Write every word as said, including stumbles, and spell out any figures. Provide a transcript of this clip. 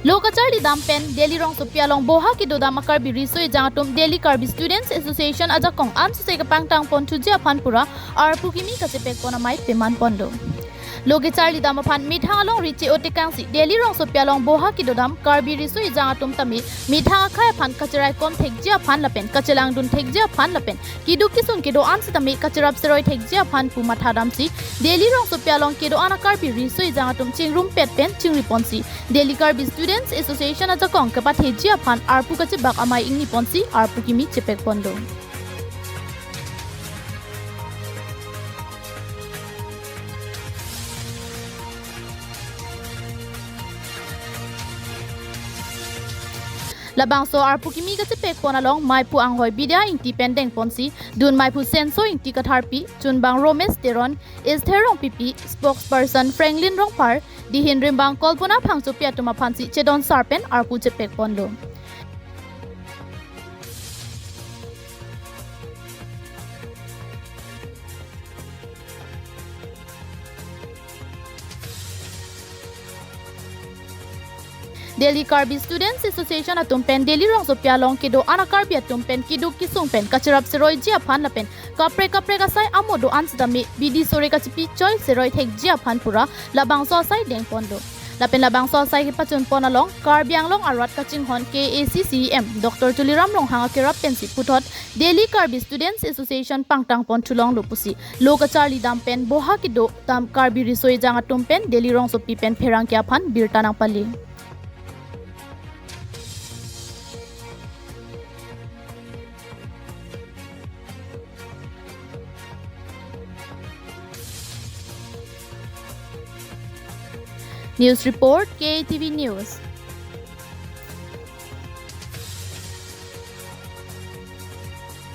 Lo kacharli dam pen Delhi rongsopi along boha kedodam a-Karbi riso ejang atum Delhi Karbi Students Association ajakong ansose kepangtang pon thuji aphan pura arpu kimi kachepek pon amei peman pon do. Lo kacharli dam aphan methang alongri che-o tekangsi Delhi rongsopi along boha kedodam Karbi riso ejang atum tame methang akhei aphan kacheraikom thekji aphan lapen kachelangdun thekji aphan lapen keduk kesung kedo-an sitame kacherap cheroi thekji aphan pu matha damsi Delhi rongsopi along kedo-an a-Karbi riso ejang atum chingrumpet pen chingri ponsi Delhi Karbi Students Association ajakong kepatheji aphan arpu kachebak amei ingni ponsi arpu kimi chepek pon do. Labangso arpu kimi kachepek pon along meiphu anghoi Bidya Ingti pen deng ponsi dun meiphu Senso Ingti Katharpi, chunbang Romesh Teron, Esther Rongpipi, spokesperson Franklin Rongphar, dihin rimbang Kolpona Phangchopi atum aphansi chedon sar pen arpu chepek pon do. Delhi Karbi Students Association atum pen Delhi rongsopi along kedo-an a-Karbi atum pen keduk kesung pen kacherap cheroiji aphan lapen kaprek kaprek asai amo do-an sitame bidi sore kachipi choi cheroi thekji aphan pura labangso asai deng pon do. Lapen labangso asai kepachun pon along Karbi Anglong arat kachinghon K A A C C E M Doctor Tuliram Ronghang akerap pensi puthot Delhi Karbi Students Association pangtang pon thulonglo pusi lo kacharli dam pen boha kedodam Karbi riso ejang atum pen Delhi rongsopi pen pherangke aphan birta nangpali. News report, K A T V News.